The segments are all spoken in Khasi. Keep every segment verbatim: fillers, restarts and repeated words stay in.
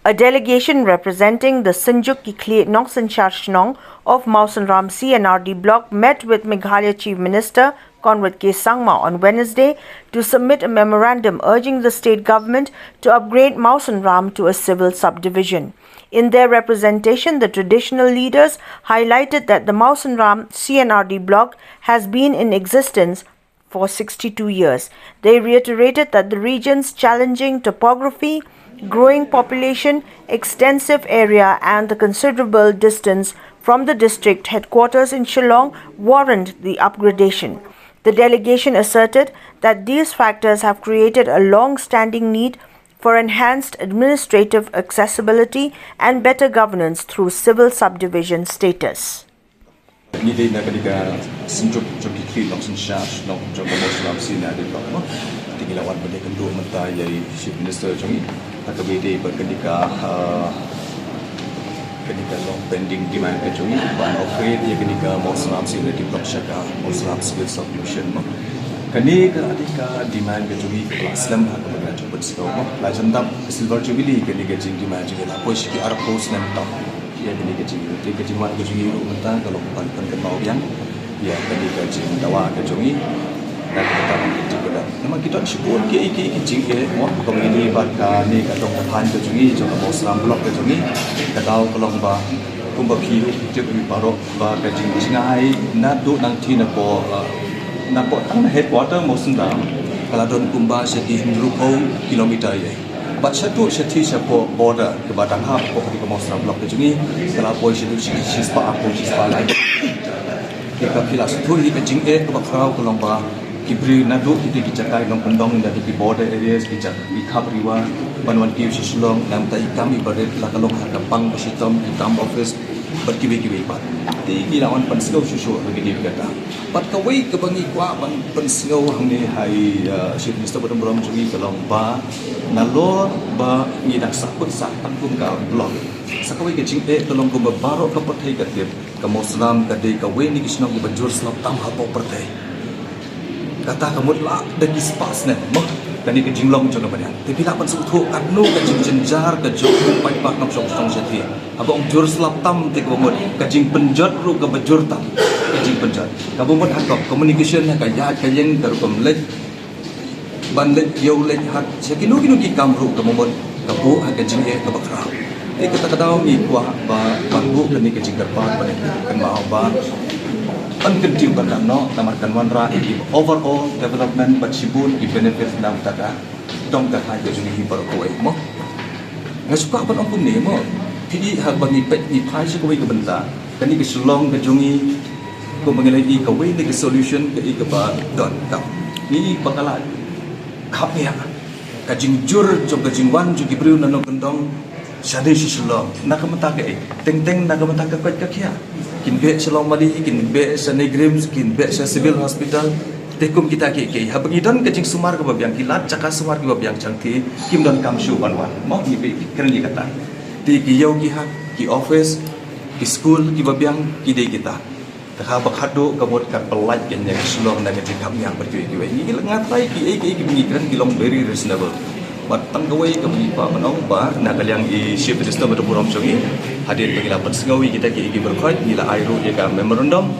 A delegation representing the Synjuk Ki Khlieh Nongsynshar Shnong of Mawsynram C and R D block met with Meghalaya Chief Minister Conrad K Sangma on Wednesday to submit a memorandum urging the state government to upgrade Mawsynram to a civil subdivision. In their representation, the traditional leaders highlighted that the Mawsynram C and R D block has been in existence for sixty-two years. They reiterated that the region's challenging topography, growing population, extensive area, and the considerable distance from the district headquarters in Shillong warrant the upgradation. The delegation asserted that these factors have created a long standing need for enhanced administrative accessibility and better governance through civil subdivision status. Ngi dei na kane ka Synjuk jong ki Khlieh Nongsynshar Shnong jong ka Mawsynram C and R D block mo. Te ngi la wan ban ïakynduh mynta ïa i Chief Minister jong ngi ha kaba ïadei bad kane ka, ah, kane ka long pending demand ka jong ngi ban upgrade ïa kane ka Mawsynram C and R D block sha ka Mawsynram Civil Subdivision mo. Kane ka dei ka demand ka jong ngi kaba la slem ha kaba ngi la jop ban sdang mo. La jan dap Silver Jubilee kane ka jingdemand jong ngi, la poi sha ki arphew snem tam ïa kane ka jingïaroh. Te ka jingwan ka jong ngi ruh mynta ka long ban pynkynmaw biang ïa kane ka jingdawa ka jong ngi. Na ka bynta ka jingkyrdan, namar ki don shibun kiei kiei ki jingeh mo, kaba ïadei bad kane ka dong ka thaiñ ka jong ngi jong ka Mawsynram block ka jong ngi. Ka daw ka long ba kumba phi ruh phi tip baroh ba ka jingjngai naduh nangtei napoh, eh, napoh tang na headquarter Mawsynram ka la don kumba sha ki hynriewphew kilometer ïa. Bad shaduh shatei shapoh border kaba dang hap hapoh kane ka Mawsynram block ka jong ngi ka la poi shaduh shi, shispah arphew, shispah lai. Te ka phi la sngewthuh ïa ka jingeh kaba khraw ka long ba ki briew naduh kitei ki jaka nongkyndong, naduh ki border areas, ki jaka ki khap riwa ban wan kiew sha Shillong, namta i kam iba rit la ka long ha ka pang ka shitom, ki tam office bad kiwei kiwei pat. Te ngi la wan pynsngew shuh shuh ha kine ki kata. Bad kawei kaba ngi kwah ban pynsngew hangne ha i, uh, Chief Minister ba don burom jong ngi ka long ba nalor ba ngi dang sah kut sah tang kum ka block, sa kawei ka jingeh ka long kumba baroh ka pyrthei ka tip ka Mawsynram ka dei kawei na ki shnong kiba jur slap tam hapoh pyrthei. Kata ka mut la da ki spah snem mo kane ka jinglong jong ka ba dang. Te phi lah ban sngewthuh katno ka jingjynjar ka jong u paidbah kam shong shnong shatei. Haba ong jur slap tam te kaba mut ka jingpynjot ruh kaba jur tam. Ka jingpynjot kaba mut ha ka communication, ha ka ïaid ka ïeng, ka rukom leit ban leit ïew leit hat sha kino kino ki kam ruh kaba mut ka buh ha ka jingeh kaba khraw. Te kata ka daw ngi kwah ba ban buh kane ka jingkyrpad ban kynmaw ba ban kyntiew ban dang noh namar kan wanrah ïa ki overall development bad shibun ki benefit na bynta ka dong ka thaiñ ka jong ngi baroh kawei mo. Nga shu kwah ban ong kumne mo. Phi i haba ngi peit ngi phai sha kawei ka bynta, kane ka Shillong ka jong ngi kumba ngi la i kawei na ka solution ka i kaba donkam. Ngi i ba ka la khapngiah ka jingjur jong ka jingwan jong ki briew na nongkyndong shane sha Shillong na ka bynta kaei? Teng teng na ka bynta ka koit ka khiah. Kin beh sha Lawmali, kin beh sha NEIGRIHMS, kin beh sha Civil Hospital. Te kum kita kiei kiei haba ngi don ka jingsumar kaba biang, ki lad jaka sumar kiba biang, shangtei kim donkam shuh ban wan mo, ngi peit kren ïa kata. Te ki ïew ki hat, ki office, ki skul kiba biang ki dei kita. Te haba khadduh ka mut ka pyllait ka ïa ka Shillong na ka jingkhapngiah bad kiwei kiwei. Ngi la ngatai kiei kiei kiba ngi kren ki long very reasonable. Bad tang kawei kaba ngi kwah ban ong ba na ka liang i Chief Minister ba don burom jong ngi, hadien ba ngi la pynsngew ïa kita kiei kiei baroh khoit, ngi la ai ruh ïa ka memorandum,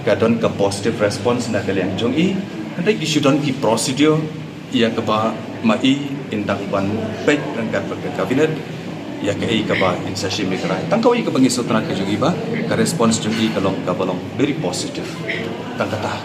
ka don ka positive response na ka liang jong i. Hynrei ki shu don ki procedure ïa kaba ma i in dang ban peit ryngkat bad ka cabinet ïa kaei kaba in sa shim ïa ka rai. Tang kawei kaba ngi sngewtynnat ka jong i ba ka response jong i ka long kaba long very positive. Tang kata.